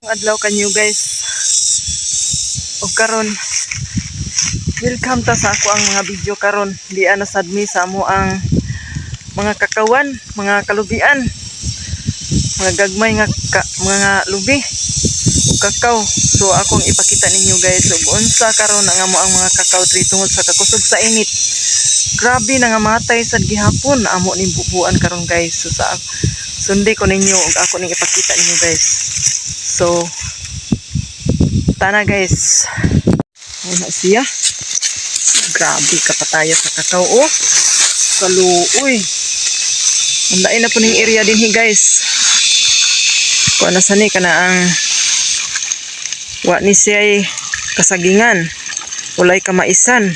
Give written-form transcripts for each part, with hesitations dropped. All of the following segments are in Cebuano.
Adlaw kanyo, guys. Og karon, welcome ta sa ako ang mga video karon. Di na sad mi sa amo ang mga kakawan, mga kalubian. Mga gagmay nga mga lubi ug kakao. So akong ipakita ninyo, guys, ug unsa karon ang amo ang mga cacao tree tungod sa kakusog sa init. Grabe na nga matay sad gihapon amo ning bubuan karon, guys. So sa sundi ko ninyo ug ako ning ipakita ninyo, guys. So tana, guys. Ano siya? Grabe kapataya sa kakao, oh. Kaluoy. Ang lain na po ning area din hi, guys. Kuha na sa ni kana ang wa ni siya kasagingan. Walay kamaisan.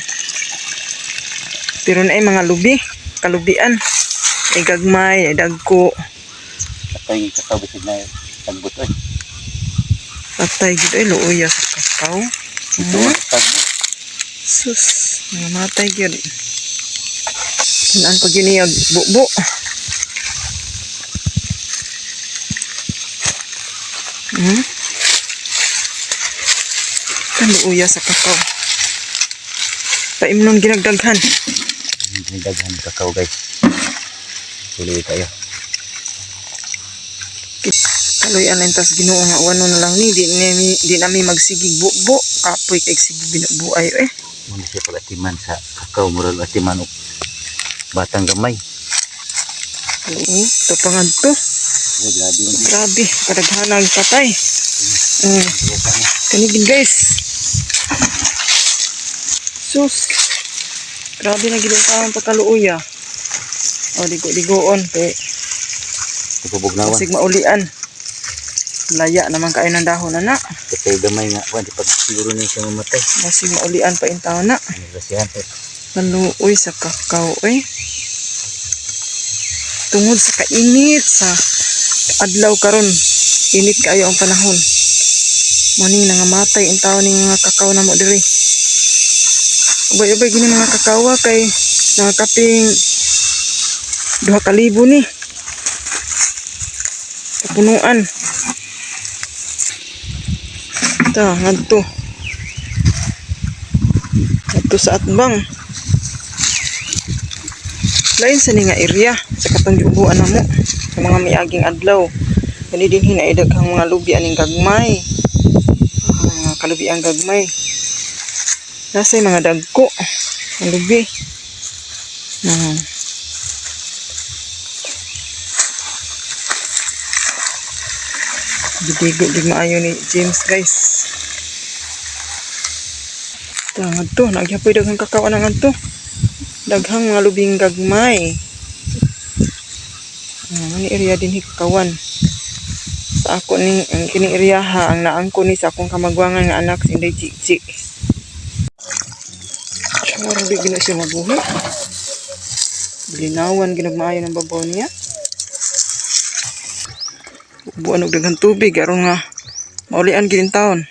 Pero naay mga lubi, kalubian. Ay gagmay, ay dagko. Patay yung kakao bisag na tagbot oy. Patay gid ay luoya sa kakao. Ito ang tagbot. Sus, mga matay gyud. Naan pag yun niya bubo. Kaluoya sa kakao. Paimnon ginagdaghan. May daghan kakao, guys. Tuloy tayo. Kaloy anin tas Ginoo nga wano na lang ni di nami magsigig bubo. Kapoy kay sige binubuay eh. Muna siya pag-atiman sa kakao, murag atiman og batang gamay. Oo, ito pa nga to. Ay, grabe man. Grabe, kadaghanag patay. Kanigin, guys. Sus. Grabe na gid ang pagkaluoya. O, digo-digoon kay Ipabugnawan. basig maulian. Laya naman kayo ng dahon na. Kay gamay nga kuan di pag siguro ni siya mamatay. Basig maulian pa in taon na. Ano ba siya? Kaluoy sa kakao eh. Tungod sa kainit sa adlaw karon, init kaayo ang panahon. Mani nangamatay in taon ning mga kakao namo diri. Ubay-ubay gini mga kakao kay nakakaping 2,000 ni. Kapunuan. Ta, ngadto. Ngadto sa atbang. Lain sa ni nga area sa katong giubuan namo sa mga miaging adlaw. Kani dinhi na daghang mga lubi aning gagmay. Ah, kalubi ang gagmay. Nasa mga dagko ang lubi. Ah. Gidigo gid maayo ni James, guys. Ta ngadto, nagyapoy daghang kakao na ngadto. Daghang mga lubing gagmay. Ah, ani area din hikawan. Sa ako ning ang kining area ha, ang naangko ni sa akong kamagwangan nga anak si Inday Jiji. Char, di gina siya mabuhi. Linawan ginagmaayo ng babaw niya. Buan og daghang tubig aron nga maulian gid taon.